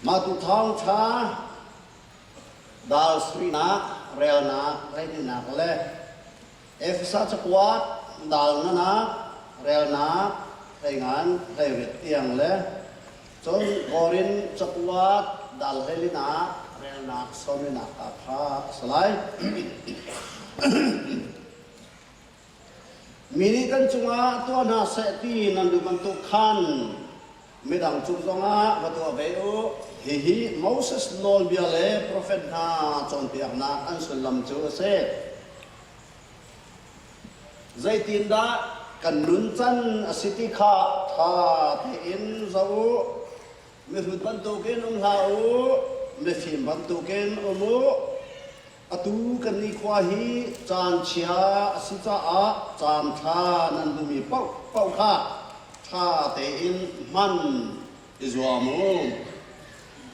Mah tu thawngṭha dal sarihnak relnak hleihninak le Efesa cakuat dal nganak relnak hleingan hleiriat tiang le cun Korin cakuat dal hleilinak relnak sawmlinak ah kha a si lai. Mi nih kan cungah tuah hna seh ti nan duh bantuk khan midang cung zongah va tuah ve u. Hihi Moses nawlbia le profet hna cawnpiaknak an sullam cu a si. Zeitindah kan nuncan a si ti kha ṭha tein zoh u. Mihrut bantukin um hlah u, mifim bantukin um u. Atu kan nikhua hi caan chia a si caah caan ṭha nan hmumi paohpaoh kha ṭha tein hman i zuam u.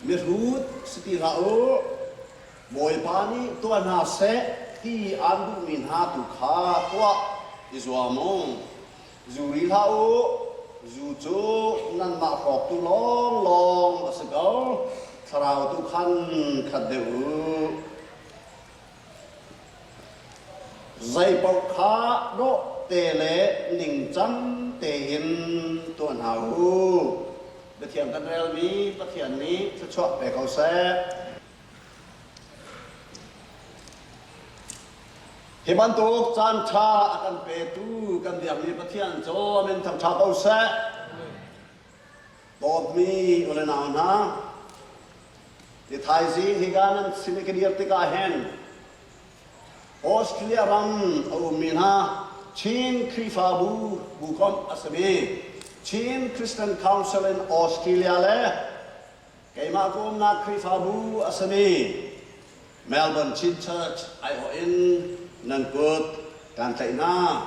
Mihrut si ti hlah u, Bawipa nih tuah hna seh ti aan duhmi hna tu kha tuah i zuam u. Zu ri hlah u, zu cu nanmah hrawktu lawnglawng a si ko, thlarau tu khan khat deuh u. Zeipaoh kha dawh te le ningcang tein tuah hna u. Biathiang kan relmi Pathian nih thluachuah pe ko seh. Hi bantuk caan ṭha a kan petu kan biakmi Pathian cu a min thangṭha ko seh. Dawtmi u le nau hna, ti thaizing hika nan sin i ka dir tikah hin Australia ram a ummi hna Chin Khrihfabu bukomh a simi Chin Christian Council in Australia le Keimah ka umnak Khrihfabu a simi Melbourne Chin Church aiawh in nan kut kaan tlaih hna.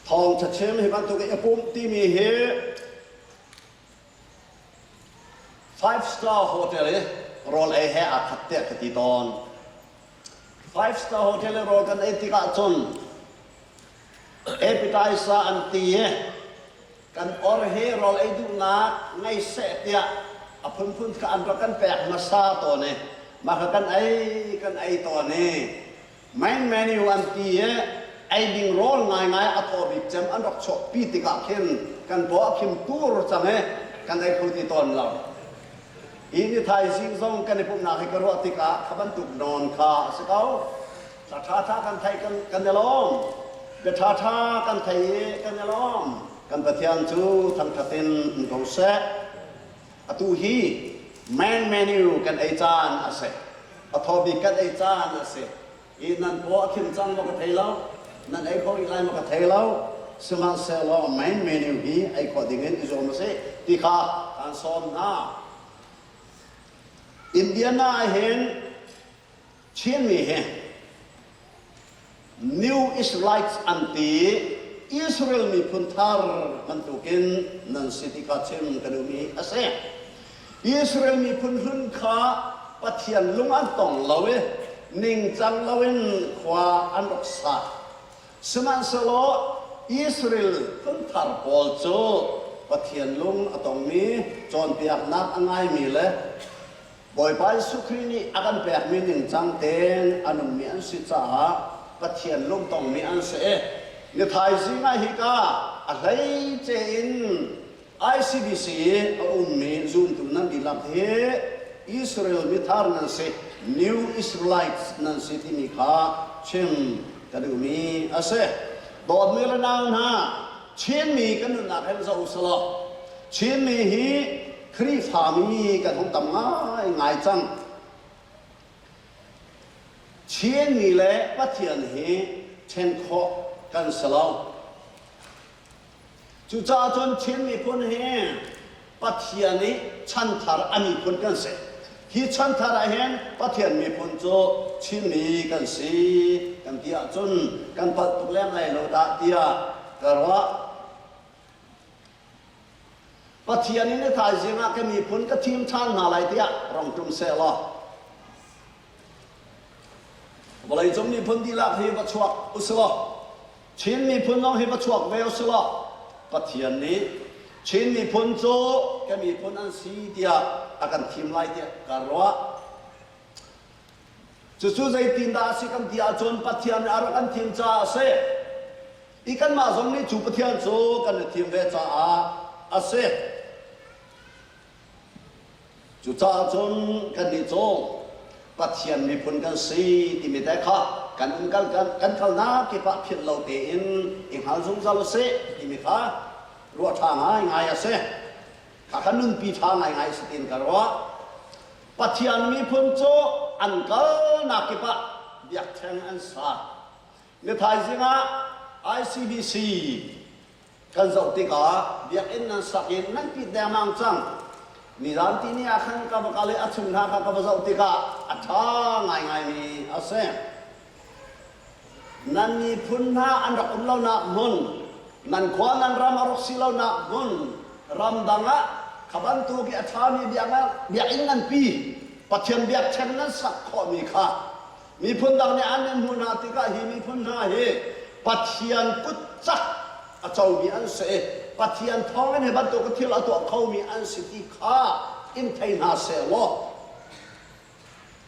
Thawngṭha chim hi bantuk i a pumh timi hi five star hotel i rawl ei he aa khat tiah ka ti tawn. Five star hotel i rawl kan ei tikah cun Appetizer an ti i kan or hi rawl ei duhnak ngei seh tiah a phunphun kha an rak kan pek hmasa tawn i mah kha kan ei kan ei tawn i main menu an ti i ei ding rawl ngaingai a thaw bik cem an rak chuahpi tikah khin kan paw a khim tur cang i kan ei kho ti tawn lo. Hi ni thaizing zong kan i pumhnak hi ka ruah tikah kha bantuk nawn kha a si ko. Hla ṭhaṭha kan theih kan i lawm. Bia ṭhaṭha kan thei i kan i lawm. Kan Pathian cu thangṭhat in um ko seh. Atu hi main menu kan ei caan a si. A thaw bik kan ei caan a si. I nan paw a khim cang maw ka thei lo. Nan ei kho rih lai maw ka thei lo. Sihmanhsehlaw main menu hi ei khawh ding in i zuam u sih ti kha kaan sawm hna. Indiana ah hin Chinmi hi New Israelites an ti i Israel miphun thar bantukin nan si ti kha chim ka duhmi a si. Israel miphun hlun kha Pathian lung an tong lo i ningcang loin khua an rak sa. Sihmanhsehlaw Israel phun thar pawl cu Pathian lung a tongmi cawnpiaknak a ngaimi le Bawipa Jesuh Khrih nih a kan pekmi ningcang tein a nungmi an si caah Pathian lungtongmi an si i ni thaizing ah hika a hleice in ICBC i a ummi zumtu nan dihlak hi Israel mithar nan si, New Israelites nan si timi kha chim ka duhmi a si. Dawtmi le nau hna, Chinmi kan nunnak hin zoh usalaw Chinmi hi Khrihfami kan hung tam ngaingai cang. Chinmi le Pathian hi ṭhen khawh kan si lo. Cucaah cun Chin miphun hi Pathian i chanthar a miphun kan si. Hi chanthar ah hin Pathian miphun cu Chinmi kan si kan ti ahcun kan palh tuk lem lai lo dah tiah ka ruah. Pathian in a thaizing ah ka miphun ka thim ṭhan hna lai tiah rong ṭum sehlaw vawleicung miphun dihlak hi va chuak usilaw Chin miphun zong hi va chuak ve usilaw Pathian nih Chin miphun cu ka miphun an si tiah a kan thim lai tiah ka ruah. Cucu zeitindah a si kan ti ahcun Pathian nih a rak kan thim caah a si. I kanmah zong nih cu Pathian cu kan i thim ve caah a si. Cucaah cun kannih cu Pathian miphun kan si timi te kha kan um kal kan kalnak kip ah philh lo tein i hngal zungzal u sih timi kha ruah ṭha ngaingai a si. Kha kha nunpi ṭha ngaingai a si tiin ka ruah. Pathian miphun cu an kalnak kip ah biakṭheng an sa. Ni thaizing ah ICBC kan zoh tikah biakinn nan sak in nan pit dengmang cang. Nizan tini ah khan ka va kal i a chung hna kha ka va zoh tikah a ṭha ngaingaimi a si. Nan miphun hna an rak um lonak hmun, nan khua nan ram a rak si lonak hmun, ramdang ah kha bantuk i a ṭhami biakinn nganpi Pathian biakṭheng nan sak khawhmi kha Miphun dang nih an in hmuh hna tikah hi miphun hna hi Pathian kut cak a comi an si i Pathian thawngin hi bantuk thil a tuah khomi an si ti kha in thei hna seh law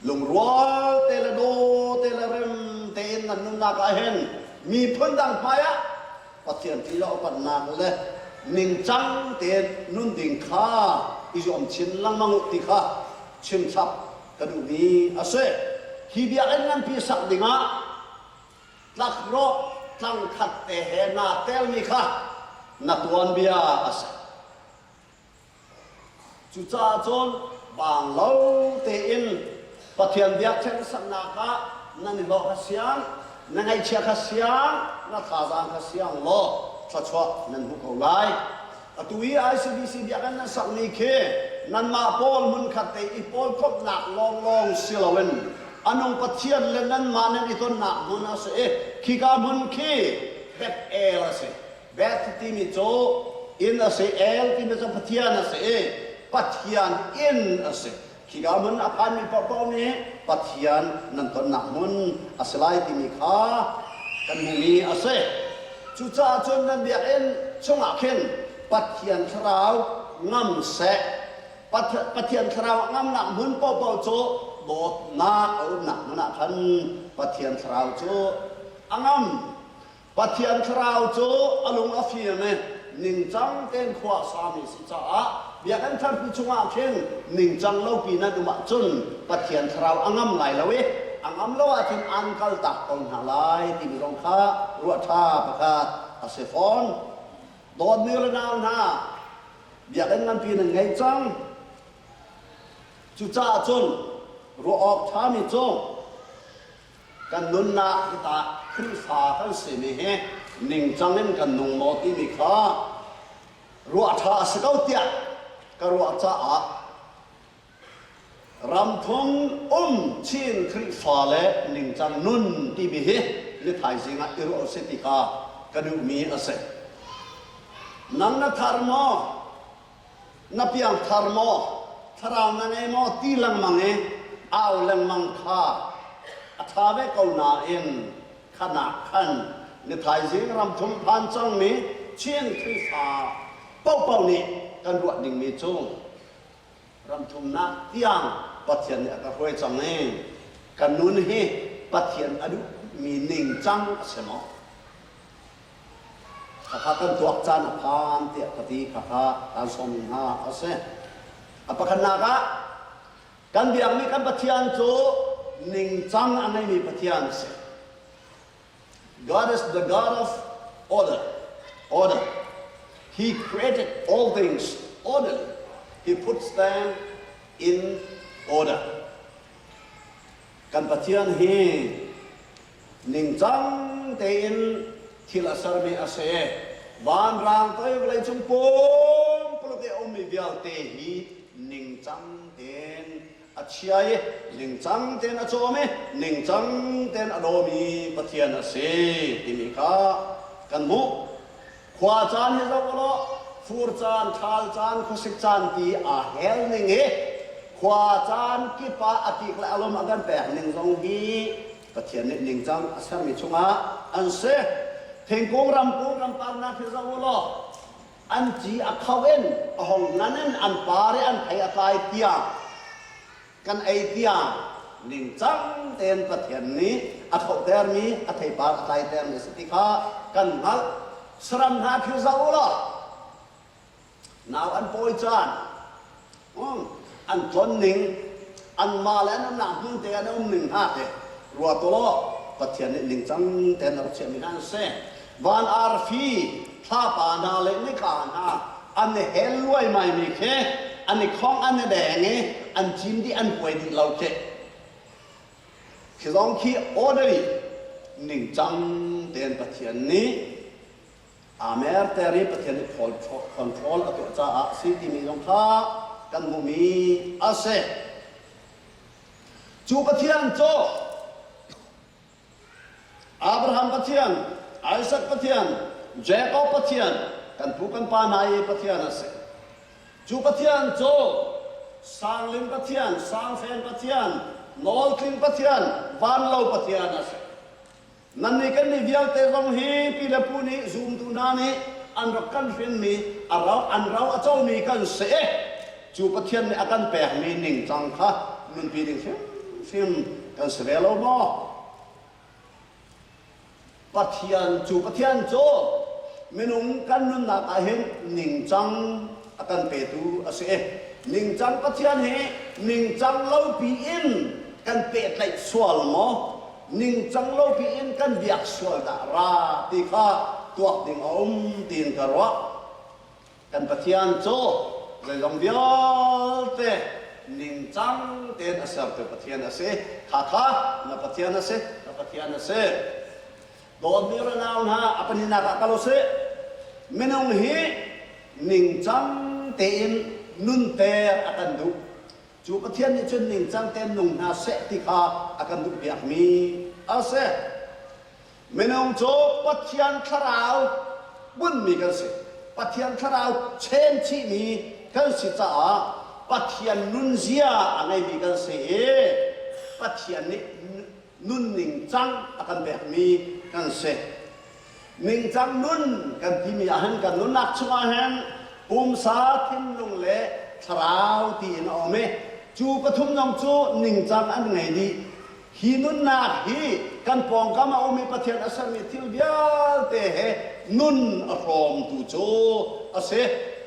lungrual te le daw te le rem tein nan nunnak ah hin miphun dang hmaiah Pathian ṭih lo upatnak le ningcang tein nun ding kha i zuam chin lengmang u ti kha chimchap ka duhmi a si. Hi biakinn nganpi sak dingah tlakrawh tlangkhat te he naa telmi kha na tuanbia a si. Cucaah cun baang lo tein Pathian biakṭheng saknak ah nan i hlawh kha siang, na ngaihchia kha siang, na thazaang kha siang law thluachuah nan hmu ko lai. Atu i ICBC biakinn nan sakmi khi nanmah pawl hmunkhat te i pawlkomhnak lawnglawng si loin a nung Pathian le nanmah nan i tonnak hmun a si i khika hmun khi Beth-el a si. Beth timi cu inn a si, El timi cu Pathian a si i Pathian inn a si. Khika hmun a phanmi paohpaoh nih Pathian nan tonnak hmun a si lai timi kha kan hmuhmi a si. Cucaah cun nan biakinn chungah khin Pathian Thlarau ngam seh. Pathian Thlarau ngamnak hmun paohpaoh cu dawtnak a umnak hmun ah khan Pathian Thlarau cu a ngam. Pathian Thlarau cu a lung a fim i ningcang tein khua a sami si caah biakinn tharpi chungah khin ningcang lopi nan um ahcun Pathian Thlarau a ngam lai lo i a ngam lo ahcun an kaltak ko hna lai timi zong kha ruah ṭha pakhat a si fawn. Dawtmi le nau hna, biakinn nganpi nan ngei cang. Cucaah cun ruah awk ṭhami cu Kan nunnak hi tah Khrihfa kan simi hi ningcang in kan nung maw timi kha ruah ṭha a si ko tiah ka ruah caah ramthum um Chin Khrihfa le ningcang nun timi hi ni thaizing ah i ruah usih ti kha ka duhmi a si. Nang na thar maw? Na piangthar maw? Thlarau na ngei maw? ti lengmang i au lengmang kha a ṭha ve ko nain khanak khan ni thaizing ramthum phan cangmi Chin Khrihfa paohpaoh nih kan ruah dingmi cu ramthumnak tiang Pathian nih a ka hruai cang i ka nun hi Pathian a duhmi ningcang a si maw? Khakha kan tuak caan a phan tiah ka ti khakha kaan sawm hna a si. A pakhatnak ah kan biakmi kan Pathian cu ningcang a ngeimi Pathian a si. God is the God of order. Order. He created all things orderly. He puts them in order. Kan Pathian hi Ningcang tein thil a sermi a si. Vanrang toi vawleicung pumpuluk i a ummi vialte hi ningcang tein a chia i ningcang tein a cawm i ningcang tein a dawmi Pathian a si timi kha kan hmuh. Khua caan hi zoh ulaw fur caan, ṭhal caan, khuasik caan ti aa hel ning i khua caan kip ah a kik le a lum a kan pek ning zong hi Pathian nih ningcang a sermi chungah an si. Thingkung ramkung ramparnak hi zoh ulaw. An ci a kho in a hong ngan in an par i an thei a tlai tiang kan ei tiang ningcang tein Pathian nih a khohtermi a theipar a tlaitermi a si ti kha kan hngalh. Saram hna khi zoh u law nau an pawi caan an tlon ning anmah le an umnak hmun te an um ning hna khi ruat u law Pathian nih ningcang tein a rak chiahmi hna an si. Van arfi thlapa hna le nika hna an i hel luaimaimi khi an i khong an i deng i an cin dih an kuai dih lo khi. Khi zong khi orderly ningcang tein Pathian nih aa merter i Pathian nih control a tuah caah a si timi zong kha kan hmuhmi a si. Cu Pathian cu Abraham Pathian, Isaac Pathian, Jacob Pathian, kan pu kan pa hna i Pathian a si. Cu Pathian cu Sangling Pathian, Sangfen Pathian, Nawltling Pathian, Vanlo Pathian a si. Nannih kannih vialte zong hi pi le pu nih zumtu hna nih an rak kan hrinmi a ro an ro a comi kan si. Cu Pathian nih a kan pekmi ningcang kha nunpi ding hrimhrim kan si ve lo maw? Pathian cu Pathian cu minung kan nunnak ah hin ningcang a kan petu a si. Ningcang Pathian hi ningcang lopi in kan pehtlaih sual maw? Ningcang lopi in kan biak sual dah ra ti kha tuak ding a um tiin ka ruah. Kan Pathian cu zeizong vialte ningcang tein a sertu Pathian a si. Kha kha na Pathian a si, na Pathian a si. Dawtmi ranau hna a pahnihnak ah kal usih. Minung hi ningcang tein nunter a kan duh. Cu Pathian nih cun ningcang tein nung hna seh ti kha a kan duhpiakmi a si. Minung cu Pathian thlarau bunhmi kan si. Pathian thlarau chen chihmi kan si caah Pathian nunzia a ngeimi kan si i Pathian nih nunning cang a kan pekmi kan si. Ningcang nun kan timi ahhin kan nunnak chungah hin pumsa, thinlung le thlarau tiin a um i cu pathum zong cu ningcang an ngei dih. Hi nunnak hi kan pawngkam a um i Pathian a sermi thil vialte he nun a hrawmtu cu a si.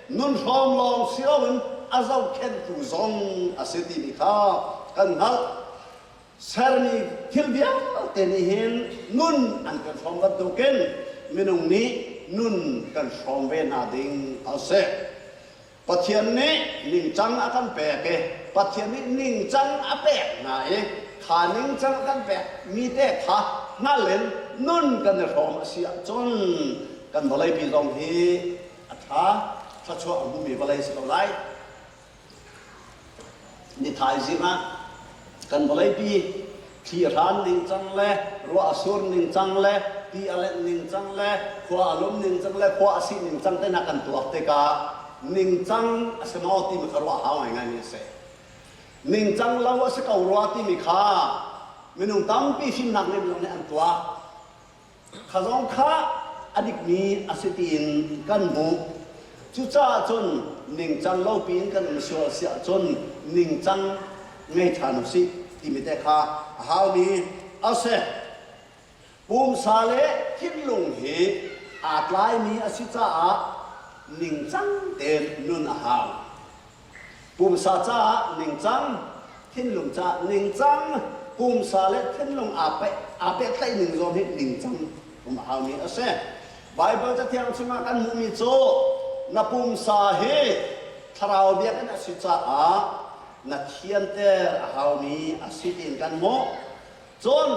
Nun hrawm lawng si loin a zohkhenhtu zong a si timi kha kan hngalh. Sermi thil vialte nih hin nun an kan hrawm bantukin minung nih nun kan hrawm ve hna ding a si. Pathian nih ningcang a kan pek i Pathian nih ningcang a pek hna i kha ningcang a kan pek mi te kha hngal in nun kan i hrawm a si ahcun kan vawleipi zong hi a ṭha thluachuah a hmumi vawlei si ko lai. Ni thaizing ah kan vawleipi thli a hran ningcang le ruah a sur ningcang le ti a lenh ningcang le khua a lum ningcang le khua a sih ningcang te hna kan tuak tikah ningcang a si maw timi kha ruah hau ngaingaimi a si. Ningcang lo a si ko rua timi kha minung tampi fimnak nih nih an tuak. Kha zong kha a dikmi a si tiin kan hmuh. Cucaah cun ningcang lo piin kan um sual si ahcun ningcang ngei ṭhan u sih timi te kha a haumi a si. Pumsa le thinlung hi aa tlaimi a si caah ningcang tein nun a hau. Pumsa caah ningcang, thinlung caah ningcang, pumsa le thinlung aa peh, aa pehtlaih ning zawn hi ningcang um a haumi a si. Baibal Cathiang chungah kan hmuhmi cu na pumsa hi thlarau biakinn a si caah na thianter a haumi a si tiin kan hmuh. Cun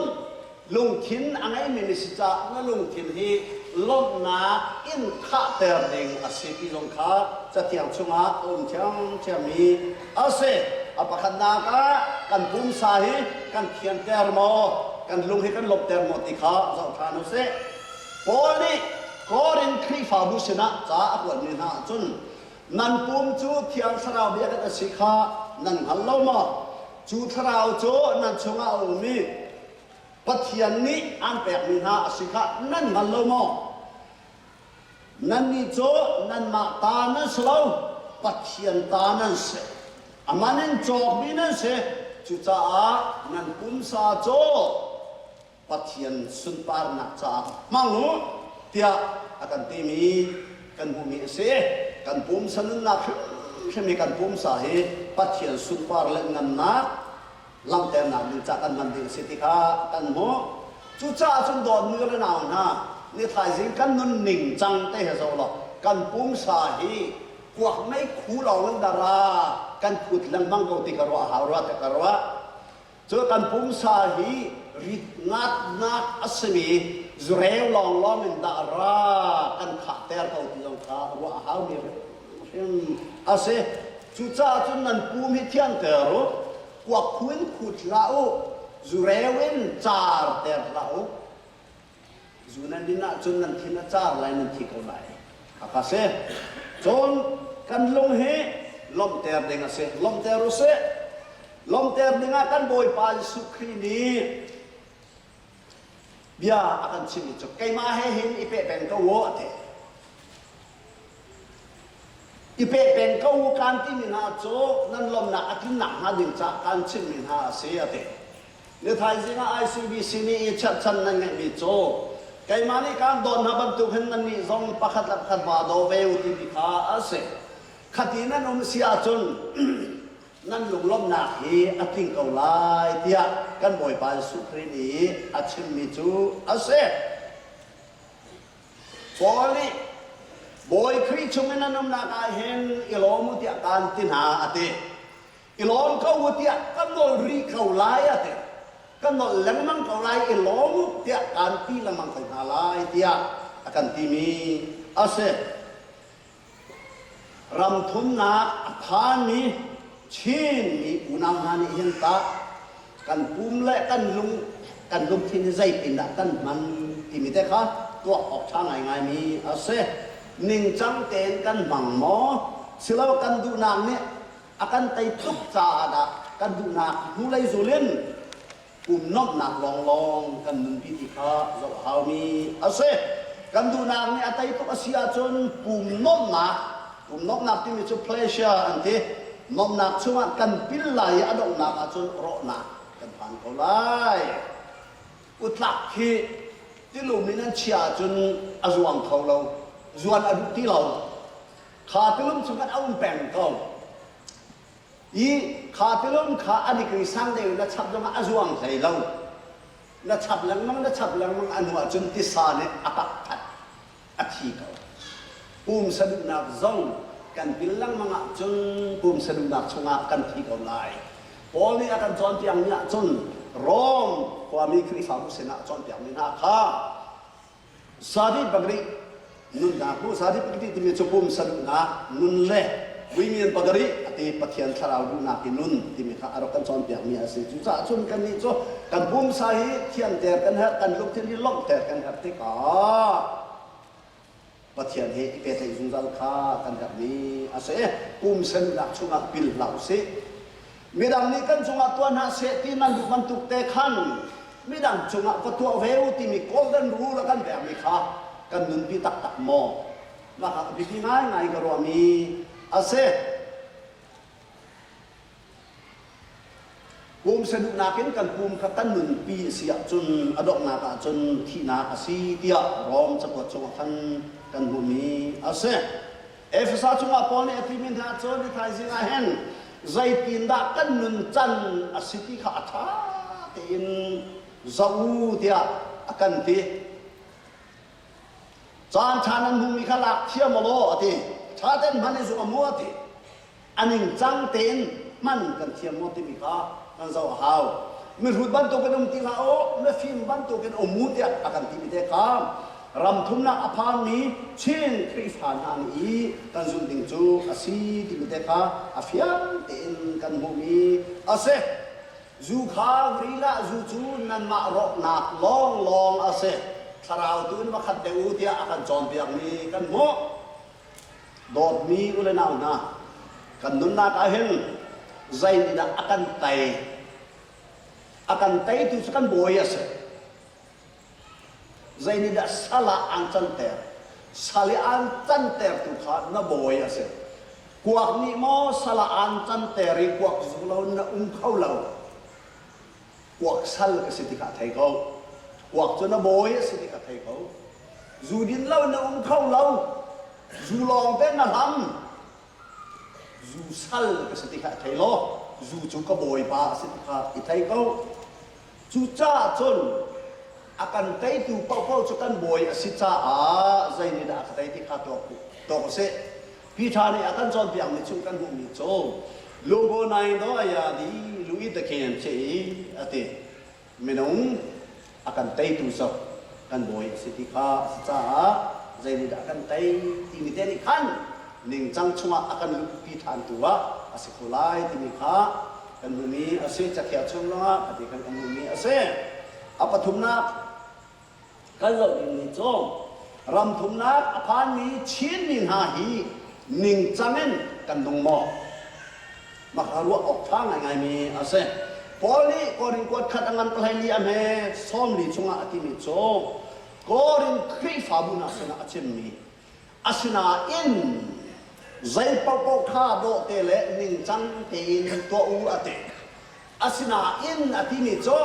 lungthin a ngeimi na si caah na lungthin hi lawmhnak in khahter ding a si ti zong kha Cathiang chungah a um ṭhiamṭhiammi a si. A pakhatnak ah kan pumsa hi kan thianter maw, kan lung hi kan lawmhter maw ti kha zoh ṭhan u sih. Paul nih Korin Khrihfabu sinah ca a kuatmi hna ahcun nan pum cu Thiang Thlarau biakinn a si kha nan hngal lo maw? Cu thlarau cu nan chungah a um i Pathian nih aan pekmi hna a si kha nan hngal lo maw? Nannih cu nanmah ta nan si lo, Pathian ta nan si. A man in cawkmi nan si. Cucaah nan pumsa cu Pathian sunparnak caah hmang u tiah a kan timi kan hmuhmi a si. Kan pumsa nunnak hrimhrim hi kan pumsa hi Pathian sunpar le ngannak langhternak ding caah kan hman ding a si ti kha kan hmuh. Cucaah cun dawtmi le nau hna, ni thaizing kan nun ning cang te he zoh law kan pumsa hi kuak mei khu lawng in dara kan khut lengmang ko ti ka ruah hau rua te ka ruah. Cu kan pumsa hi rit ngatnak a simi zureu lawnglawng in dah ra kan khahter ko ti zong kha ruah a haumi hrim a si. Cucaah cun nan pum hi thianter u, kuak khu in khut hlah u, zureu in caarter hlah u. Zu nan din ahcun nan thin a car lai, nan thi ko lai. Khakha si. Cun kan lung hi lawmhter ding a si. Lawmhter u sih. Lawmhter ding ah kan Bawipa Jesuh Khrih nih bia a kan chimmi cu keimah he hin i peh peng ko u a ti. I peh peng ko u kaan timi hna cu nan lawmhnak a tlinnak hnga ding caah kaan chimmi hna a si a ti. Ni thaizing ah ICBC nih i cherhchan nan ngeihmi cu keimah nih kaan dawt hna bantuk hin nannih zong pakhat le pakhat vaa daw ve u timi kha a si. Khati nan um si ahcun nan lunglawmhnak hi a tling ko lai tiah kan Bawipa Jesuh Khrih nih a chimmi cu a si. Paul nih Bawi Khrih chungin nan umnak ah hin i lawm u tiah kaan ti hna a ti. I lawm ko u tiah ka nawl rih ko lai a ti. Ka nawl lengmang ko lai i lawm u tiah kaan ti lengmang ko hna lai tiah a kan timi a si. Ram thumnak a phanmi Chinmi unau hna nih hin tah kan pum le kan lung kan lungthin hi zeitindah kan hman timi te kha tuah awk ṭha ngaingaimi a si. Ningcang tein kan hmang maw? Silo kan duhnak nih a kan tei tuk caah dah kan duhnak hnulei zul in pum nuamhnak lawnglawng kan nunpi ti kha zoh a haumi a si. Kan duhnak nih a tei tuk a si ahcun pum nuamhnak, pum nuamhnak timi cu pleasure an ti, nuamhnak chungah kan pil lai i a donghnak ahcun rawhnak kan phan ko lai. Utlak khi tilum in an chia ahcun a zuang kho lo, zuan a duh ti lo. Kha tilum chung khan a um peng ko. I kha tilum kha a degree sang deuh in na chap zongah a zuang hlei lo. Na chap lengmang na chap lengmang a hnu ahcun tisa nih a kak that a thi ko. Pumsa duhnak zong kan pil lengmang ahcun pumsa duhnak chungah kan thi ko lai. Paul nih a kan cawnpiakmi ahcun Rom khuami Khrihfabu sinah cawnpiakmi hna kha Sadi pagri nunnak hu sadi pagri timi cu pumsa duhnak nun le vuimian pagari ati Pathian thlarau duhnak i nun timi kha a rak kan cawnpiakmi a si. Cucaah cun kannih cu kan pumsa hi thianter kan herh, kan lungthin hi lawmhter kan herh tikah Pathian he i pehtlaih zungzal kha kan herhmi a si. Pumsa duhnak chungah pil hlah usih. Midang nih kan cungah tuah hna seh ti nan duh bantuk te khan midang cungah va tuah ve u timi golden rule a kan pekmi kha kan nunpi taktak maw? Mah kha a biapi ngaingai ka ruahmi a si. Pumsa duhnak in kan pum kha kan nunpi a si ahcun a donghnak ahcun thihnak a si tiah Rom cakuat chungah khan kan hmuhmi a si. Efesa chungah Paul nih a timi hna cu ni thaizing ah hin zeitindah kan nuncan a si ti kha a ṭha tein zoh u tiah a kan ti. Caan ṭha nan hmuhmi kha lak thiam u law a ti. Ṭha tein hman i zuam u a ti. A ningcang tein hman kan thiam maw timi kha kan zoh a hau. Mihrut bantukin um ti hlah u, mifim bantukin um u tiah a kan timi te kha ram thumnak a phanmi Chin Khrihfa hna nih i kan zulh ding cu a si timi te kha a fiang tein kan hmuhmi a si. Zu kha rila zu cu nanmah rawknak lawnglawng a si. Thlarau tu in va khat deuh u tiah a kan cawnpiakmi kan hmuh. Dawtmi u le nau hna, kan nunnak ah hin zeinihdah a kan tei? A kan teitu cu kan bawi a si. Zeinihdah sal ah aan canter? Sal i aan cantertu kha na bawi a si. Kuak nih maw sal ah aan canter i kuak zu lo na um kho lo. Kuak sal ka si ti kha thei ko. Kuak cu na bawi a si ti kha thei ko. Zu din lo na um kho lo. Zu lawng te na hlam. Zu sal ka si ti kha thei law zu cu ka bawipa a si ti kha i thei ko. Cucaah cun a kan teitu paohpaoh cu kan bawi a si caah zei nih dah a ka tei ti kha tuak tuak u sih. Peter nih a kan cawnpiakmi chung kan hmuhmi cu lugo nai do aya di lui te khen che i a ti. Minung a kan teitu cu kan bawi a si ti kha a si caah zei nih dah a kan tei timi te nih khan ningcang chungah a kan luhpi ṭhantu ah a si kho lai timi kha kan hmuhmi a si. Cakhia chung lawngah a ti khan kan hmuhmi a si. A pathumnak kan zoh dingmi cu ram thumnak a phanmi Chinmi hna hi ningcang in kan nung maw? Maka ruah awk ṭha ngaingaimi a si. Paul nih Korin kuat khat a ngan pahleili a hme 40 chungah a timi cu Korin Khrihfabu hna sinah a chimmi Asinain zei paohpaoh kha dawhte le ningcang tein tuah u a ti. Asinain a timi cu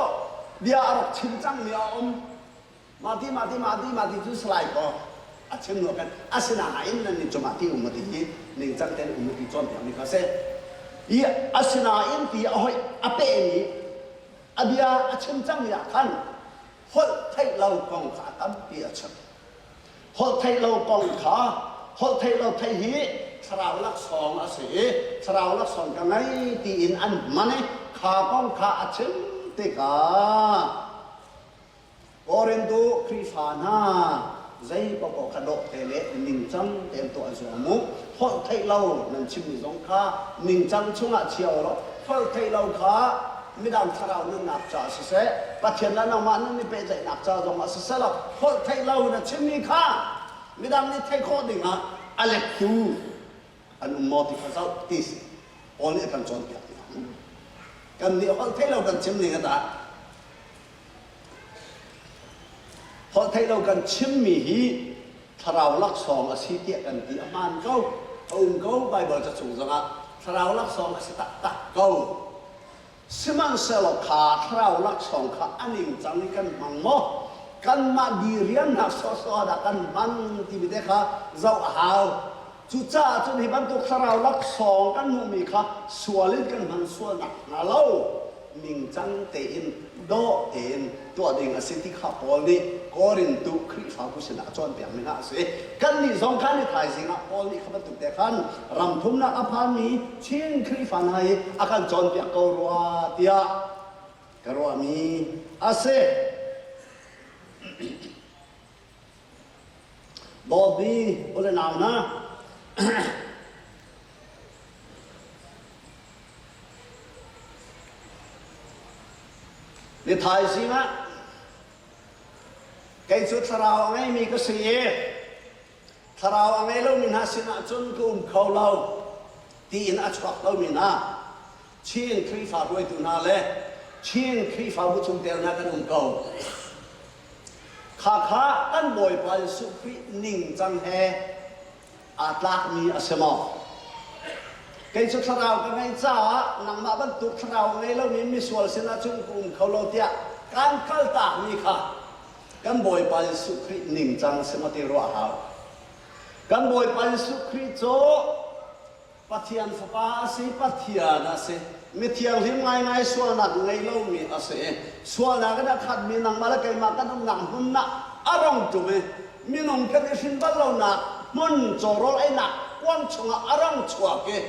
bia a rak chim cangmi a um. Mah ti mah ti mah ti mah ti cu salai kaw a chim hnu khan asinain nan nih cu mah ti um a ti hi ningcang tein um a ti cawnpiakmi kha a si. I asinain ti a hoih a pehmi a bia a chim cangmi ah khan holh theih lo kong kha a tampi a chim. Holh theih lo kong kha holh theih lo theih hi thlarau laksawng a si i thlarau laksawng ka ngei tiin an hman i kha kong kha a chim tikah Korintu Khrihfa hna zei paohpaoh kha dawh te le ningcang tein tuah zuam u. Holh theih lo nan chimmi zong kha ningcang chungah chia u law holh theih lo kha midang thlarau nunnak caah siseh, Pathian le nangmah nan i pehtlaihnak ca zongah siseh law holh theih lo na chimmi kha midang nih theih khawh dingah a lettu an um maw ti kha zoh ti si. Paul nih a kan cawnpiak ti kan nih holh theih lo kan chim ning a dah holh theih lo kan chimmi hi thlarau laksawng a si tiah kan ti a hmaan ko a um ko Baibal ca chung zongah thlarau laksawng a si taktak ko Sihmanhsehlaw kha thlarau laksawng kha a ningcang in kan hmang maw? Kanmah diriamnak sawhsawh ah dah kan hman timi te kha zoh a hau. Cucaah cun hi bantuk thlarau laksawng kan hmuhmi kha sual in kan hman sual nakhnga lo ningcang tein dawh tein tuah ding a si ti kha Paul nih Korintu Khrihfabu sinah a cawnpiakmi hna a si. Kannih zong khan i thaizing ah Paul nih kha bantuk te khan ram thumnak a phanmi Chin Khrihfa hna hi a kan cawnpiak ko rua tiah ka ruahmi a si. Dawtmi u le nau hna, Ni thaizing ah kei cu thlarau a ngeimi ka si i thlarau a ngei lomi hna sinah cun ka um kho lo tiin a chuak lomi hna Chin Khrihfa hruaitu hna le Chin Khrihfabu chungtel hna kan um ko. Khakha kan Bawipa Jesuh Khrih ningcang he aa tlakmi a si maw? Kei cu thlarau ka ngeih caah nangmah bantuk thlarau ngei lomi misual sinah cun ka um kho lo tiah kaan kaltakmi kha kan Bawipa Jesuh Khrih ningcang si maw ti ruah a hau. Kan Bawipa Jesuh Khrih cu Pathian Fapa a si, Pathian a si. Mithianghlim ngaingai sualnak ngei lomi a si i sualnak in a khatmi nangmah le keimah kan umnak hmun ah a rong ṭum i minung kan i hrin bal lonak hmun cawrawl einak kuang chungah a rong chuak i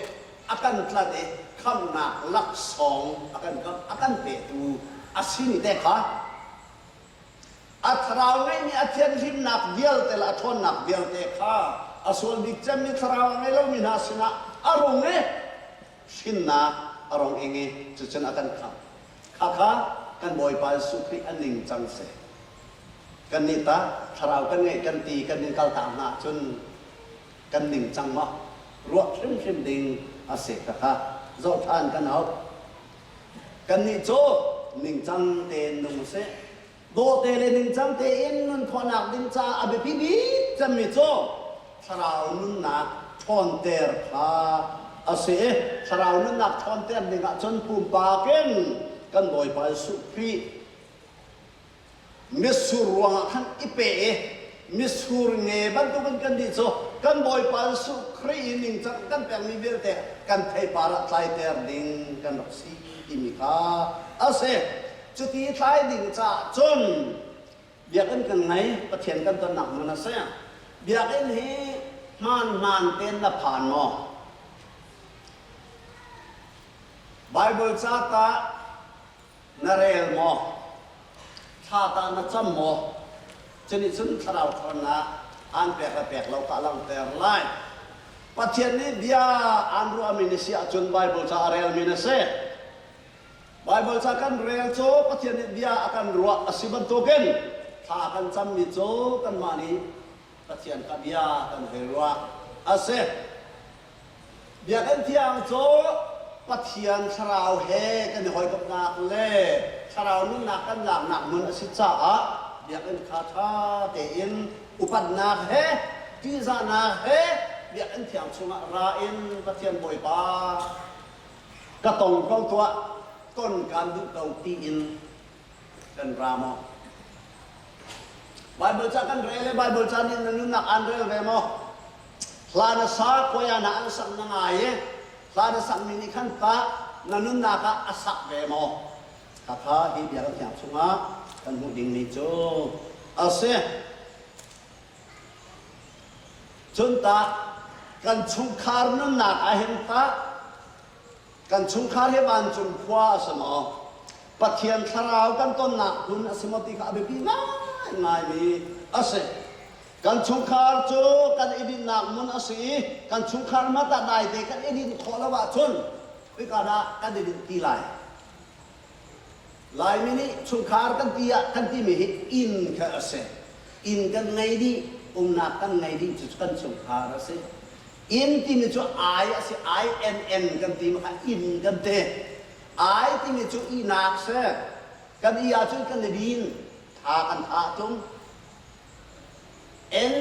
a kan tlanh i khamhnak laksawng a kan a kan petu a simi te kha A thlarau ngeihmi a thianhlimnak vialte le a ṭhawnnak vialte kha a sual bik cemmi thlarau a ngei lomi hna sinah a rung i hrinnak a rong ing i cucun a kan khamh. Khakha kan Bawipa Jesuh Khrih a ningcang si. Kannih tah thlarau kan ngeih kan ti kan in kaltak hna ahcun kan ningcang maw? Ruah hrimhrim ding a si khakha zoh ṭhan kan hau. Kannih cu ningcang tein nung usih. Dawte le ningcang tein nun khawhnak ding caah a biapi bik. cemmi cu thlarau nunnak ṭhawnter kha a si i thlarau nunnak ṭhawnter ding ahcun pumpak in kan Bawipa Jesuh Khrih mitsur ruangah khan i pe i mitsur nge bantukin kan nih cu kan Bawipa Jesuh Khrih i ningcang kan pekmi vialte kan theipar ah tlaiter ding kan rak si timi kha a si. Cuti tlai ding caah cun biakinn kan ngei, Pathian kan tonnak hmun a si. Biakinn hi hmaanhmaan tein na phan maw? Bible ca tah na rel maw? Thla tah na cam maw? Cunih cun thlarau ṭhawnnak aan pek le pek lo kha a langhter lai. Pathian nih bia aan ruahmi na si ahcun Bible ca a relmi na si. Bible ca kan rel cu Pathian nih bia a kan ruah a si bantukin thla kan cammi cu kanmah nih Pathian kha bia kan hei ruah a si. Biakinn thiang cu Pathian thlarau he kan i hawikomhnak le thlarau nunnak kan laknak hmun a si caah biakinn kha ṭha tein upatnak he ṭihzahnak he biakinn thiang chungah ra in Pathian Bawipa ka tong ko tuah ton kaan duh ko tiin kan ra maw? Bible ca kan rel i Bible ca nih na nunnak aan rel ve maw? Hla na sa, khuai na an sak na ngai i hla na sakmi nih khan tah na nunnak ah a sak ve maw? Khakha hi bia kan thiang chungah kan hmuh dingmi cu a si. Cun tah kan chungkhar nunnak ah hin tah Kan chungkhar hi vancung khua a si maw? Pathian thlarau kan tonnak hmun a si maw ti kha a biapi ngaingaimi a si. Kan chungkhar cu kan i dinhnak hmun a si i kan chungkhar hmanh ah daite kan i dinh khawh lo ahcun khika dah kan i dinh ti lai? Laimi nih chungkhar kan ti ah kan timi hi inn kha a si. Inn kan ngei dih, umnak kan ngei dih cu kan chungkhar a si. Inn timi cu I a si, I-N-N kan ti kha inn kan ti. I timi cu ihnak si. Kan i ahcun kan i din, tha kan tha tung. N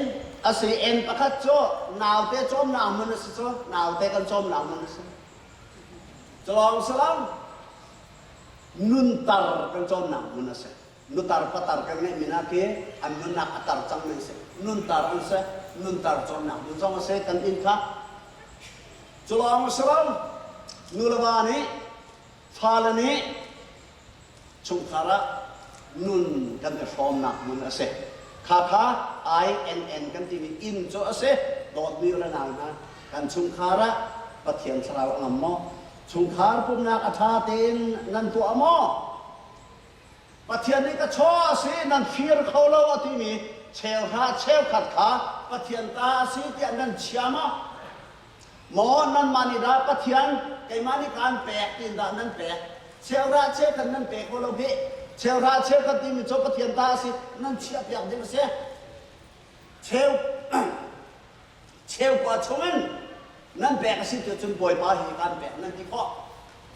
a si, N pakhat cu naute cawmnak hmun a si cu, naute kan cawmnak hmun a si. Culawng salam, nuntar kan cawmnak hmun a si. Nutar patar kan ngeihmi hna khi an nunnak a tar cangmi an si. Nuntar an si. Nuntar cawnnak ding zong a si kan inn kha. Cu lawng a si lo. Nu le va nih fale nih chungkhar ah nun kan i hrawmnak hmun a si. Kha kha INN kan timi inn cu a si. Dawtmi u le nau hna, kan chungkhar ah Pathian thlarau a ngam maw? Chungkhar pumhnak a ṭha tein nan tuah maw? Pathian nih ka chaw a si nan fir kho lo a timi cheuhra cheukhat kha Pathian ta a si tiah nan chia maw? Maw nanmah nih dah Pathian keimah nih kaan pek tiin dah nan pek? Cheuhra cheukhat nan pe kho lo hih. Cheuhra cheukhat timi cu Pathian ta a si nan chiahpiak ding a si. Cheu cheukua chungin nan pek a si ti cun Bawipa hi kaan pek nan ti khawh.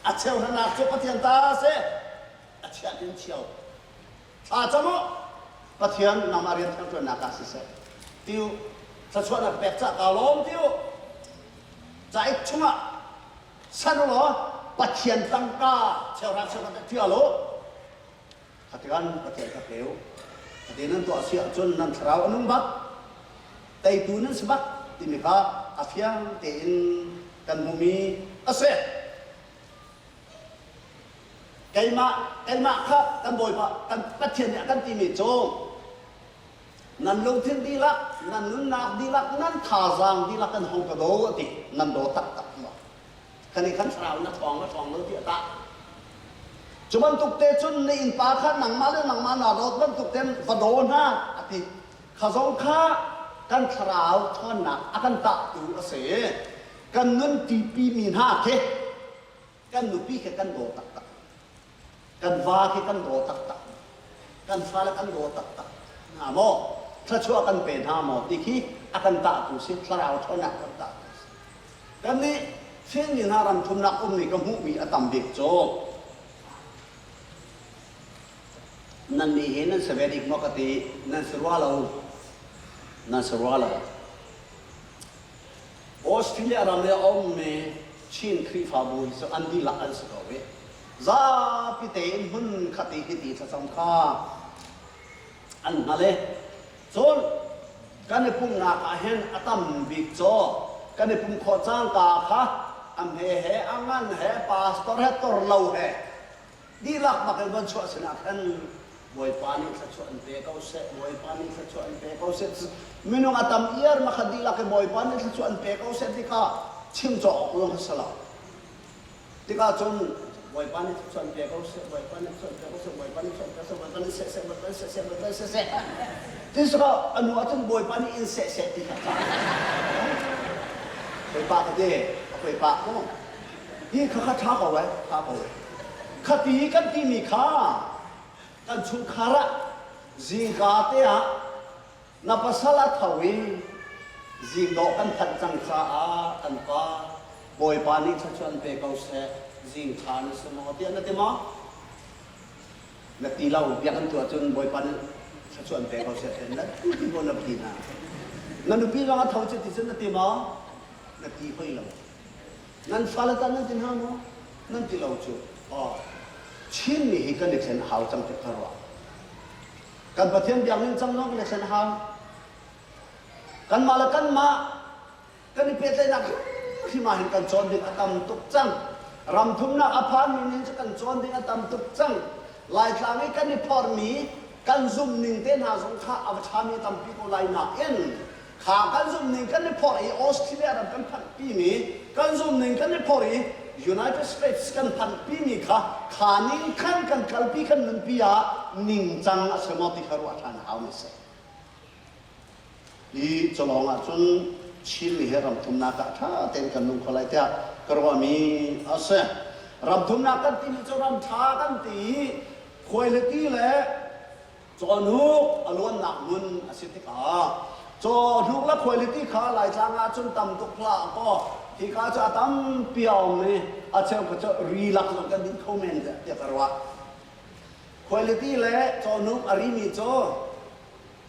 A cheuhranak cu Pathian ta a si. A chiah tin chio. Thla cam u. Pathian nangmah rian thiang ṭuannak ah siseh. Tiu thluachuahnak pek cah kaa lawm tiu. Caik chungah san u law Pathian tangka cheuhra cheukhat ṭial u. Khatikan Pathian kha peu. Khati nan tuah si ahcun nan thlarau a nung bak. Teitu nan si bak timi kha a fiang tein kan hmuhmi a si. Keimah, keimah kha kan Bawipa, kan Pathian nih a kan timi cu nan lungthin dihlak, nan nunnak dihlak, nan thazaang dihlak kan hong ka daw a ti. Nan daw taktak maw? Kan i khan thlarau na ṭhawng na ṭhawng lo ti a tah. Cu bantuk te cun na innpa kha nangmah le nangmah naa dawt bantuk ten va daw hna a ti. Kha zong kha kan thlarau ṭhawnnak a kan tahtu a si. Kan nun ṭipi mi hna khi kan nupi khi kan daw taktak. Kan va khi kan daw taktak. Kan fale kan daw taktak hna maw? Thluachuah kan pe hna maw ti khi a kan tahtu si, thlarau ṭhawnnak kan tahtu si. Kannih Chinmi hna ram thumnak ummi ka hmuhmi a tam bik cu nannih hi nan si ve dik maw ka ti, nan si rua lo. Nan si rua lo. Australia ram i a ummi Chin Khrihfabu hi cu an dihlak an si ko i zapi tein hmun khat i hiti thlacam kha an hngal i cun kan i pumhnak ah hin a tam bik cu kan i pum khawh cangka kha a hme he a ngan he pastor he tor lo he dihlak bak in von chuah sinah khan Bawipa nih thluachuah an pe ko seh Bawipa nih thluachuah an pe ko seh minung a tam iar ma kha dihlak i Bawipa nih thluachuah an pe ko seh ti kha chim cawk awk lawng kha si lo. Tikah cun Bawipa nih thluachuah an pe ko seh Bawipa nih thluachuah an pe ko seh Bawipa nih thluachuah an pe ko seh Bawipa nih seh seh Bawipa nih seh seh Bawipa nih seh seh ti si ko a nu ah cun Bawipa nih in seh seh ti kha Bawipa ka ti a Bawipa mu hi kha kha ṭha ko eh ṭha ko eh Khati kan timi kha kan chungkhar ah zingka te ah na pasal a tho i zingdawh kan phanh cang caah kan pa Bawipa nih thluachuah an pe ko seh zing ṭha na si maw tiah na ti maw? Na ti lo biakinn tu ahcun Bawipa nih thluachuah an pe ko seh tiah na ti maw na ti hna. Na nupi zong a tho cu ti cun na ti maw? Na ti hoi lo. Nan fale tah nan ti hna maw? Nan ti lo cu. Aw. Chinmi hi kan i thlen a hau cang ti ka ruah. Kan Pathian biakinn cang zong kan i thlen a hau. Kanmah le kanmah kan i pehtlaihnak hrimhrim ah hin kan cawn ding a tam tuk cang. Ram thumnak a phanmi nih cu kan cawn ding a tam tuk cang. Laitlang i kan i phormi kan zumhning te hna zong kha a va ṭhami tampi ko lai nain Kha kan zumhning kan i phorh i Australia ram kan phanhpimi kan zumhning kan i phorh i United States kan phanhpimi kha kha ning khan kan kalpi kan nunpi ah ningcang a si maw ti kha ruah ṭhan a hau mi a si. Hi culawng ahcun Chinmi hi ram thumnak ah ṭha tein kan nung kho lai tiah ka ruahmi a si. Ram thumnak kan timi cu ram ṭha kan ti i khuailiti le Cawhnuk a luannak hmun a si tikah cawhnuk le khuailiti kha Laitlang ah cun tam tuk hlah kaw hika cu a tampi a um i a cheu kha cu ri lak zong kan din kho men tiah ka ruah. Khuailiti le cawhnuk a rimi cu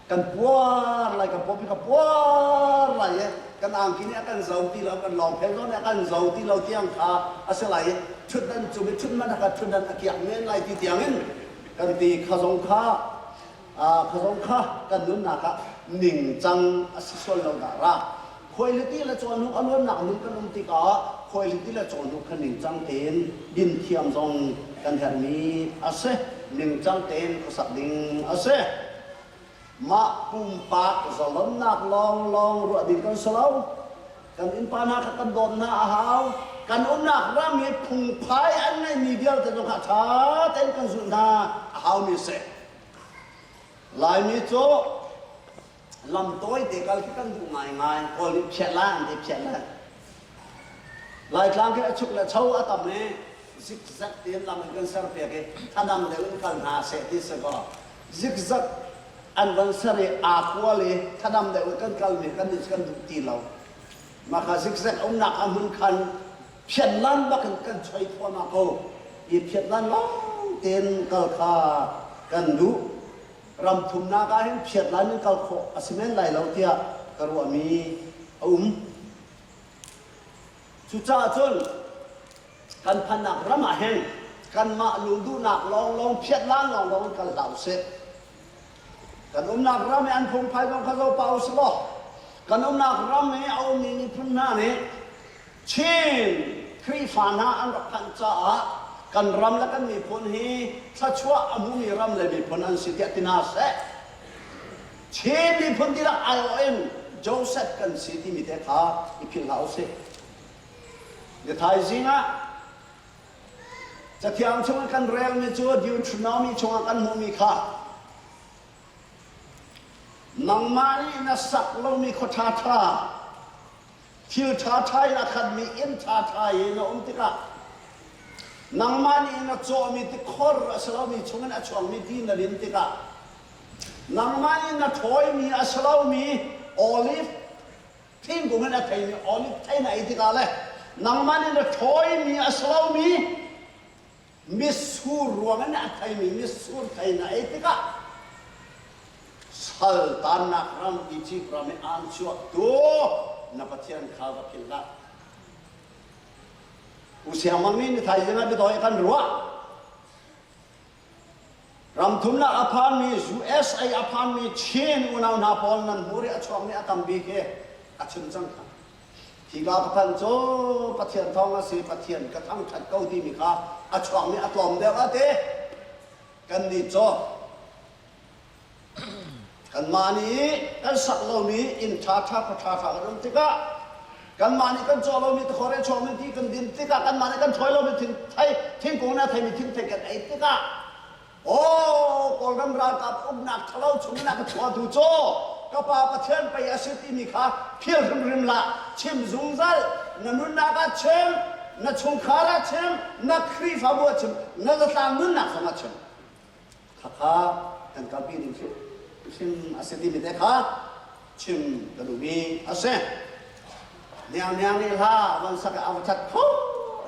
kan puar lai kan pawpi ka puar lai i kan angki nih a kan zo ti lo kan lawngphel zong nih a kan zo ti lo tiang kha a si lai i ṭhutdan cung i ṭhut hmanh kha ṭhutdan a kiak men lai ti tiangin Kan ti kha zong kha kha zong kha kan nunnak ah ningcang a si sual lo dah ra. Khuailiti le cawhnuk a luannak nun kan um tikah khuailiti le cawhnuk kha ningcang tein din thiam zong kan herhmi a si. Ningcang tein khuasak ding a si. Mah pumpak zalonnak lawnglawng ruah ding kan si lo. Kan innpa hna kha kan dawt hna a hau. Kan umnak ram i phungphai an ngeihmi vialte zong kha ṭha tein kan zulh hna a haumi a si. Laimi cu lam tawi te kal khi kan duh ngaingai. Kawl nih phiat lai an ti phiat lai. Laitlang khi a chuk le cho a tam i zikzak tein lam in kan ser piak i thadang deuh in kal hna seh ti si kaw zikzak an van ser i aa kual i thadam deuh in kan kalmi kan nih kan duh ti lo. Mah kha zikzak umnak a hmun khan phiatlan bak in kan choi thluahmah ko. I phiatlan lawng tein kal kha kan duh. Ram thumnak ah hin phiatlan in kal khawh a si men lai lo tiah ka ruahmi a um. Cucaah cun kan phannak ram ah hin kanmah lungduhnak lawnglawng phiatlan lawnglawng in kal hlah usih. Kan umnak ram i an phungphai zong kha zo pah usih law kan umnak ram i a ummi miphun hna nih Chin Khrihfa hna an rak phanh caah kan ram le kan miphun hi thluachuah a hmumi ram le miphun an si tiah ti hna seh. Chin miphun dihlak aiawh in Joseph kan si timi te kha i philh hlah usih. Ni thaizing ah Cathiang chung kan relmi cu Deuteronomy chungah kan hmuhmi kha nangmah nih na sak lomi khua ṭhaṭha thil ṭhaṭha in a khatmi inn ṭhaṭha i na um tikah nangmah nih na cawhmi tikhor a si lomi chungin a chuakmi ti na din tikah nangmah nih na ṭhawimi a si lomi olive Thingkung in a theimi olive thei na ei tikah le nangmah nih na ṭhawimi a si lomi mitsur ruang in a theimi mitsur thei na ei tikah Sal tannak ram Egypt ram i aan chuaktu na Pathian kha va philh hlah. U Siang Mang nih ni thaizing ah biatawi a kan ruah. Ram thumnak a phanmi USA a phanmi Chin unau hna pawl nan hmur i a chuakmi a tam bik hi a chim cang kha. Hi ka ka phanh cu Pathian thawng a si, Pathian ka thangṭhat ko timi kha a chuakmi a tlawm deuh a ti. Kannih cu Kanmah nih kan sak lomi inn ṭhaṭha khua ṭhaṭha kan um tikah kanmah nih kan cawh lomi tikhor in chuakmi ti kan din tikah kanmah nih kan ṭhuai lomi thing thingkung nih a theimi thingthei kan ei tikah aw Kawlram ralkap uknak ṭhalo chungin a ka chuahtu cu ka pa Pathian pei a si timi kha phil hrimhrim hlah chim zungzal na nunnak ah chim na chungkhar ah chim na Khrihfabu ah chim na zatlang nunnak zong ah chim Khakha kan kalpi ding hrim a si timi te kha chim ka duhmi a si. Niang niang nih hla van sak a va that kho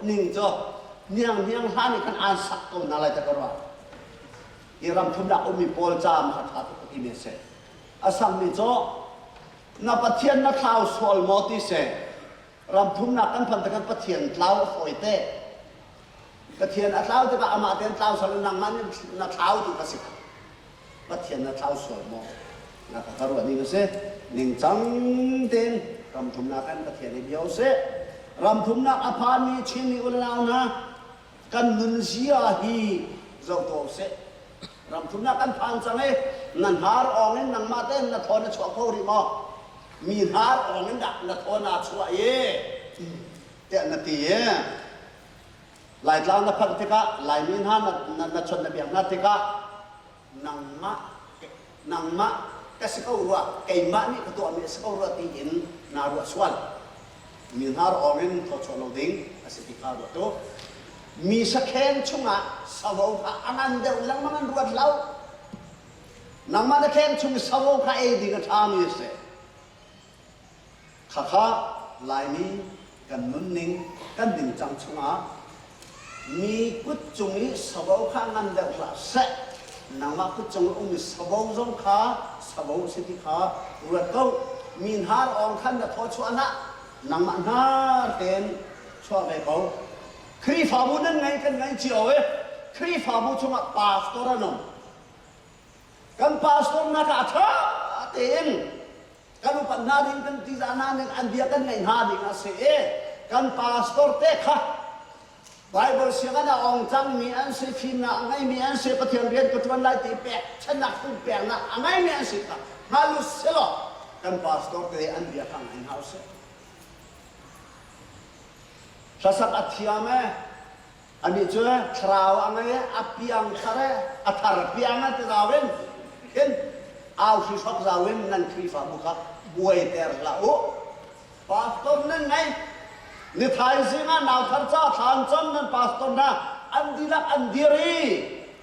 ning cu niang niang hla nih khan aan sak ko na lai ta ka ruah. Hi ram thumnak ummi pawl ca ma kha tha tuk timi a si. A sammi cu na Pathian na thlau sual maw ti si. Ram thumnak kan phan tikhan Pathian tlau a fawi te. Pathian a tlau tikah amah tein tlau sual nangmah nih na thlau tu ka si Pathian na thlau sual maw? Na ka ka ruah ning a si. Ningcang tein ram thumnak in Pathian i bia usih. Ram thumnak a phanmi Chinmi unau hna kan nunzia hi zoh tuah usih. Ram thumnak kan phan cang i na hnar awng in nangmah tein na thaw na chuah kho rih maw? Mi hnar awng in dah na thaw naa chuah i tiah na ti i Laitlang na phanh tikah Laimi hna na, na chawnh na biak hna tikah nangmah nangmah ka si ko rua keimah nih ka tuahmi a si ko rua tiin naa ruah sual. Mi hnar awng in thawchuah lo ding a si ti kha ruat tu. Mi sakheng chungah savo kha a ngan deuh lengmang an ruat lo. Nangmah na kheng chung i savo kha ei ding a ṭhami a si. Khakha Laimi kan nunning kan ningcang chungah mi kut cung i savo kha ngan deuh hlah seh. Nangmah kut cung i um i savo zong kha savo si ti kha ruat ko. Mi hnar awng khan na thaw chuah hlah. Nangmah hnar tein chuah ve ko. Khrihfabu nan ngei kan ngei cio i Khrihfabu chungah pastor an um. Kan pastor hna kha a ṭha tein kan upat hna ding kan tihzah hna ding an bia kan ngaih hna ding a si i kan pastor te kha Bible sianginn a ong cangmi an si fimnak a ngeimi an si Pathian rian ka ṭuan lai ti pekchannak peknak a ngeimi an si kha hngal u silaw kan pastor te an bia kha ngai hna usih hlasak a thiam e Anih cu thlarau a ngei i a piang thar i a thar piang a ti zau in khin au hri-hrok zau in nan Khrihfabu kha buaiter hlah u. Pastor nan ngei. Ni thaizing ah nau thar ca thla an cam nan pastor hna an dihlak an dir i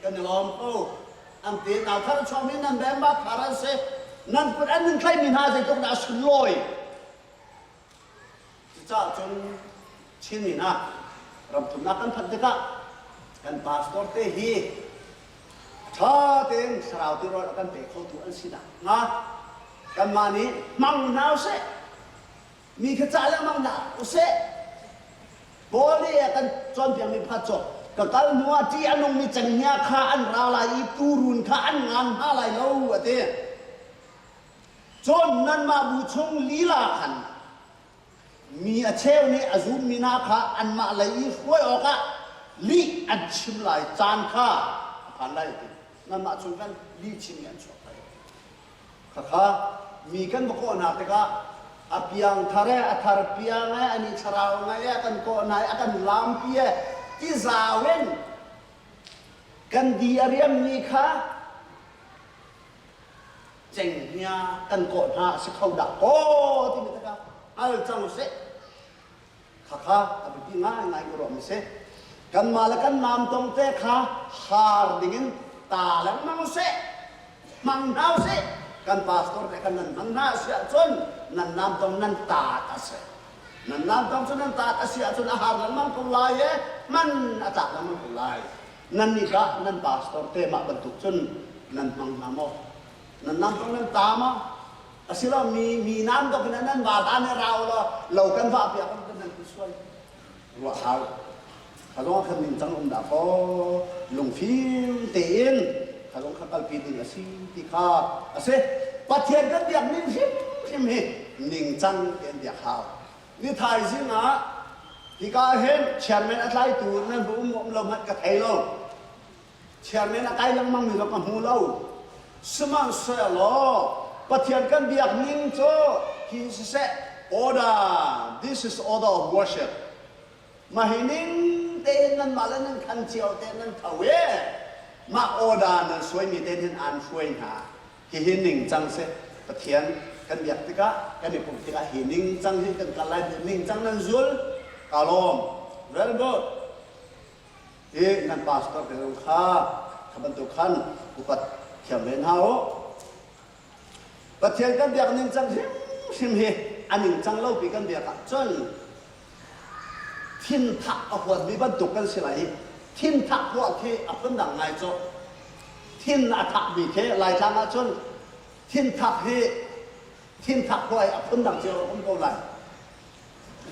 kan i lawm ko. An ti nau thar a chuakmi nan member thar an si. Nan kut an in tlaihmi hna zeitluk dah a sunlawi. Cucaah cun Chinmi hna ramthumnak kan phanh tikah kan pastor te hi ṭha tein thlarau tirawl a kan pe khotu an si nakhnga kanmah nih hmang hna usih mi kha cah lengmang hna usih Paul nih a kan cawnpiakmi pakhat cu ka kal hnuah ṭih a nungmi cenghngia kha an ra lai i tuurun kha an ngan hna lai lo a ti. Cun nanmah bu chung lila khan mi a cheu nih a zummi hna kha anmah lei i hruai awkah lih an chim lai caan kha a phan lai ti. Nanmah chung khan lih chimmi an chuak lai. Khakha mi kan va kawh hna tikah a piang thar e, a thar piang e, ani thlarau ngai e, kan kawh hna i a kan lampi e, ti zau in kan di a riammi kha cenghngia kan kawh hna a si kho dah kaw timi te kha hngal cang usih khakha a biapi ngaingai ka ruahmi si kanmah le kan namtong te kha haar dingin ta lengmang usih hmang hna usih kan pastor te khan nan hmang hna a si ahcun nan namtong nan taat a si nan namtong cu nan taat a si ahcun a haar lengmang ko lai i hman a tlak lengmang ko lai nan nih tah nan pastor te mah bantuk cun nan hmang hna maw? Nan nam tong nan ta ma? Asilo mi mi nam dok in nan va ta ne rau lo lo kan va piak kan nan sual. Ruah hau. Kha khan ningcang um dah kaw lungfim tein kha zong kha kalpi ding a si ti kha a si. Pathian kan biak ning hrimhrim hi ningcang tein biak hau. Ni thaizing ah hika hin chairman a tlaitu nan va um um lo hmanh ka thei lo. Chairman a kai lengmang mi zong ka hmu lo. Sihmanhsehlaw Pathian kan biak ning cu hi siseh order this is order of worship Mah hi ning tein nanmah le nan khan cio te nan tho i mah order nan suaimi te hin aan hruai hna. Hihi ningcang si. Pathian kan biak tikah, kan i pumh tikah hi ningcang hin kan kal lai. Ningcang nan zul. Ka lawm. Very good. Hi nan pastor te zong kha kha bantuk khan upat thiam ve hna u. Pathian kan biak ningcang hrimhrim hi a ningcang lopi kan biak ahcun thinthak a huatmi bantuk kan si lai i thinthak huah khi a phundang ngai cu. Thin a thakmi khi Laitlang ahcun thinthak hi thinthak huah hi a phundang cio a um ko lai.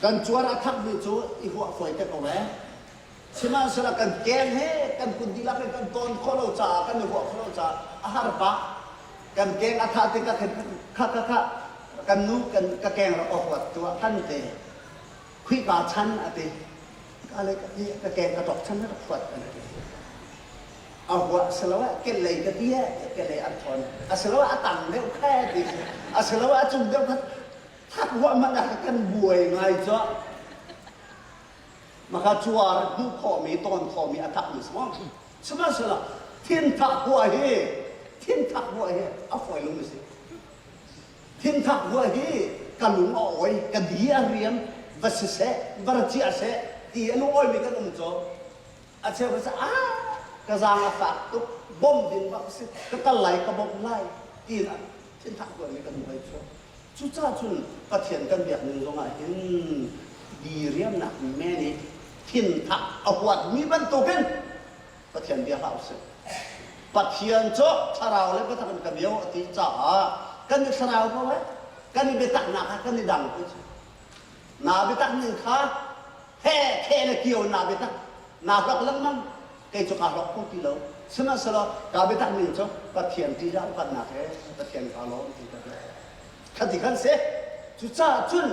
Kan cuar a thakmi cu i huah fawi te ko ee. Sihmanhsehlaw kan keng he kan kut dihlak in kan tawn khawh lo caah kan i huah khawh lo caah a har pah. Kan keng a thah tikah khin kha kha kha kan nu kan ka keng rak ka huat tuah kan ti. Khuika chan a ti. Ka le ka ti ka keng ka ṭok chan rak huat an ti. A huah siloah kelei ka ti eh kelei an thawn. Asiloah a tang deuh kha ti. Asiloah a cung deuh kha thak huah hmanh ah kan buai ngai cu. Maka cuar hmuh khawhmi, tawn khawhmi a thakmi si maw? Sihmanhsehlaw thinthak huah hi thinthak huah hi a fawi lomi si. Thinthak huah hi ka lung a awi, ka di a riam, va siseh, va ra ciah seh ti a lung awimi kan um cu. A cheu ka ah ka zaang a fak tuk, bawmh ding bak si, ka kal lai, ka bawmh lai ti in thinthak huahmi kan um hoi cu. Cucaah cun Pathian kan biak ning zongah hin diriamnak men i thinthak a huatmi bantukin Pathian bia hlah usih. Pathian cu thlarau le biatak in ka bio a ti caah kan i thlarau ko eh kan i biataknak kha kan i dang ko cu. Na biatak ning kha he khe le kio na biatak naa hlok lengmang kei cu kaa hlok kho ti lo. Sihmanhsehlaw kaa biatak ning cu Pathian ṭihzah upatnak he Pathian kaa lawm ti ka biak. Khati khan si. Cucaah cun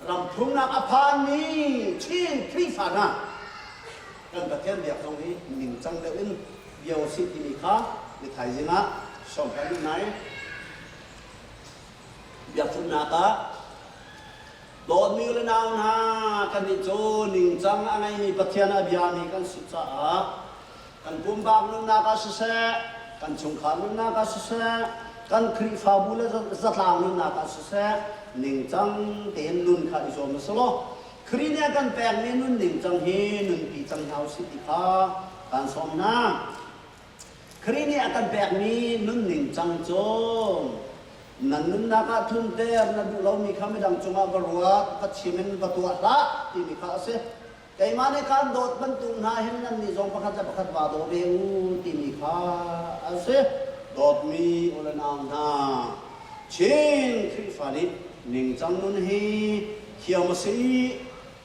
ramthumnak a phanmi Chin Khrihfa hna kan Pathian biak zong hi ningcang deuh in bia usih timi kha ni thaizing ah sawm kan duh nai. Biakchunhnak ah dawtmi u le nau hna kannih cu ningcang a ngeimi Pathian a biami kan si caah kan pumpak nunnak ah siseh, kan chungkhar nunnak ah siseh, kan Khrihfabu le zatlang nunnak ah siseh, ningcang tein nun kha i zuam a si law Khrih nih a kan pekmi nun ningcang hi nunpi cang hna usih ti kha kaan sawm hna. Khrih nih a kan pekmi nun ningcang cu nan nunnak ah tlunter na duh lomi kha midang cungah va ruat, va chim in va tuah hlah timi kha a si. Keimah nih kaan dawt bantuk hna hin nannih zong pakhat le pakhat vaa daw ve u timi kha a si. Dawtmi u le nau hna, Chin Khrihfa nih ningcang nun hi thiam a si i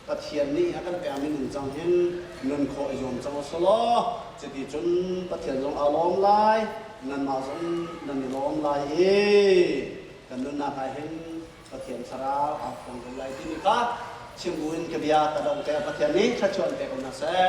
Pathian nih a kan pekmi ningcang hin nun khawh i zuam cang u sih law cuti cun Pathian zong aa lawm lai, nanmah zong nan i lawm lai i kan nunnak ah hin Pathian thlarau aa phuang ko lai timi kha chim buin ka bia ka donghter. Pathian nih thluachuah in pe ko hna seh.